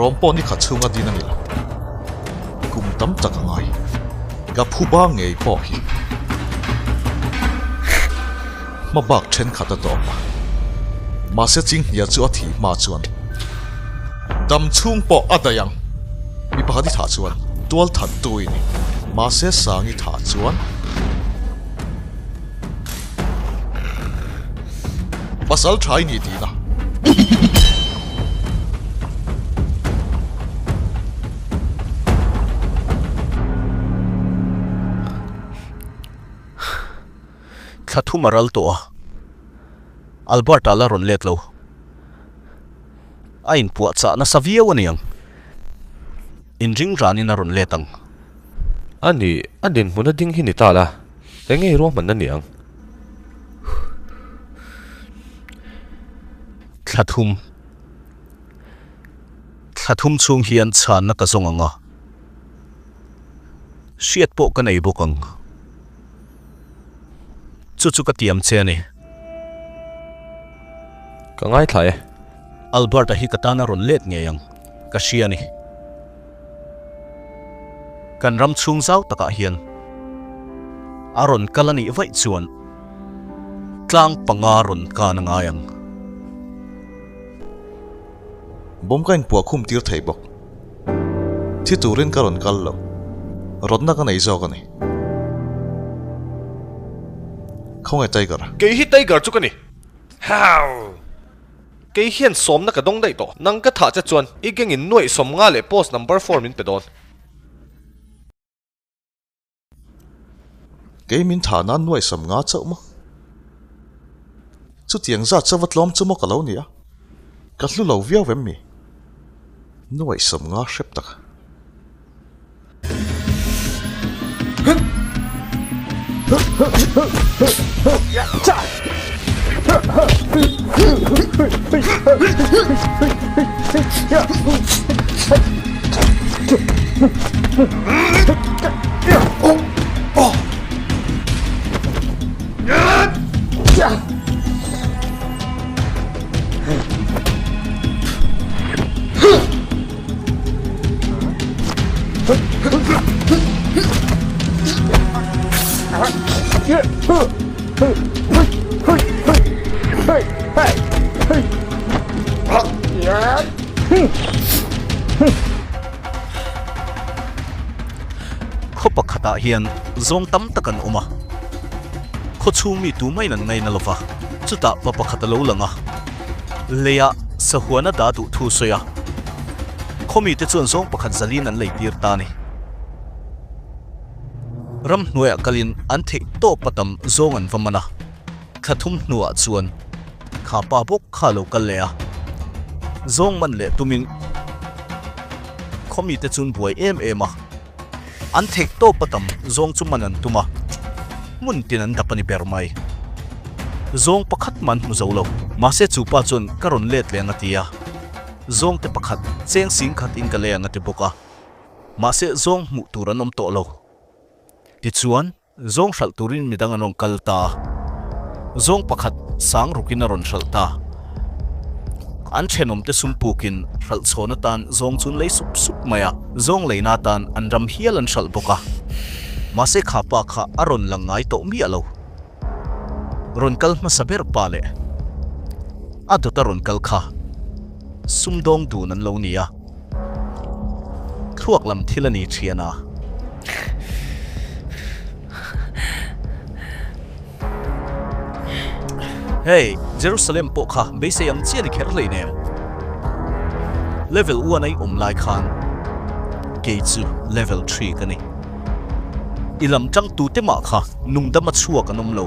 Rawm pawh ni khat chhunga din a ni lo. Kum tam tak a ngai. Ka phuba ngei pawh hi hma bak thenkhat a tawp a. Mahse Chinghnia chu a thih hma chuan dam chhung pawh a daih ang. Mi pakhat i thah chuan tual that tu i ni. Mahse sang i thah chuan pasal tha i ni tihna. Thla thum a ral tawh a, Albert-a la rawn let lo. A inpuahchah nasa viau a niang. Inring ranin a rawn let ang. A ni, a dinhmun a ding hi ni ta la, eng nge i ruahmanna niang? Thla thum. Thla thum chhung hian chhanna ka zawng ang a, hriat pawh ka nei bawk ang. Chu chu ka tiam che a ni. Ka ngaithla e. Albert-a hi ka tan a rawn let ngei ang, ka hria a ni. Kan ram chhung zau takah hian a rawn kal a nih vaih chuan tlang panga rawn kan a ngai ang. Bawm ka inpuah khum tir thei bawk. Thi turin ka rawn kal lo. Rawtna ka nei zawk a ni. Khawnge Tiger? Kei hi Tiger chu ka ni. Hau! Kei hian sawmna ka dawng daih tawh. Nang ka thah che chuan i gang in nuaih 50 leh post number four min pe dawn. Kei min thah nan nuaih 50 chauh maw? Chutiang zat chu va tlawm chu maw ka lo ni a? Ka hlu lo viau em mi? Nuaih 50 hrep tak. Khaw pakhatah hian zawng tam tak an awm a, khaw chhung mi tu maiin an ngaina lo va, chutah pa pakhat a lo lang a, leiah sahuan a dah duh thu sawi a. Khawmite chuan zawng pakhat zalin an leitir ta a ni. Ramhnuaiah kalin an theih tawp a tam zawng an va man a, thla thum hnuah chuan kha pa bawk kha a lo kal leh a. Zawng man leh tumin khawmite chu an buai em em a, an theih tawp a tam zawng chu man an tum a, hmun tin an dap a ni ber mai. Zawng pakhat mah an hmu zo lo, mahse chu pa chuan ka rawn let leh ang a ti a. Zawngte pakhat cheng sing khat in ka lei ang a ti bawk a, mahse zawng hmuh tur an awm tawh lo. Tichuan, zawng hralh turin midang an rawn kal ta a, zawng pakhat sang rukin a rawn hralh ta. An thenawmte sum pukin hralh chhawn atan zawng chu an lei sup sup mai a, zawng leina atan an ram hial an hralh bawk a. Mahse kha pa kha a rawn lang ngai tawh miah lo. Rawn kal hmasa ber pa leh a dawta rawn kal kha sumdawng dun an lo ni a, thluak lam thil a ni thian a. Hei, Jerusalem pawh kha beisei ang chiah ni kher hleinem. Level one a i awm lai khan kei chu level three ka ni. I lam tang tute mah kha nungdam a chhuak an awm lo.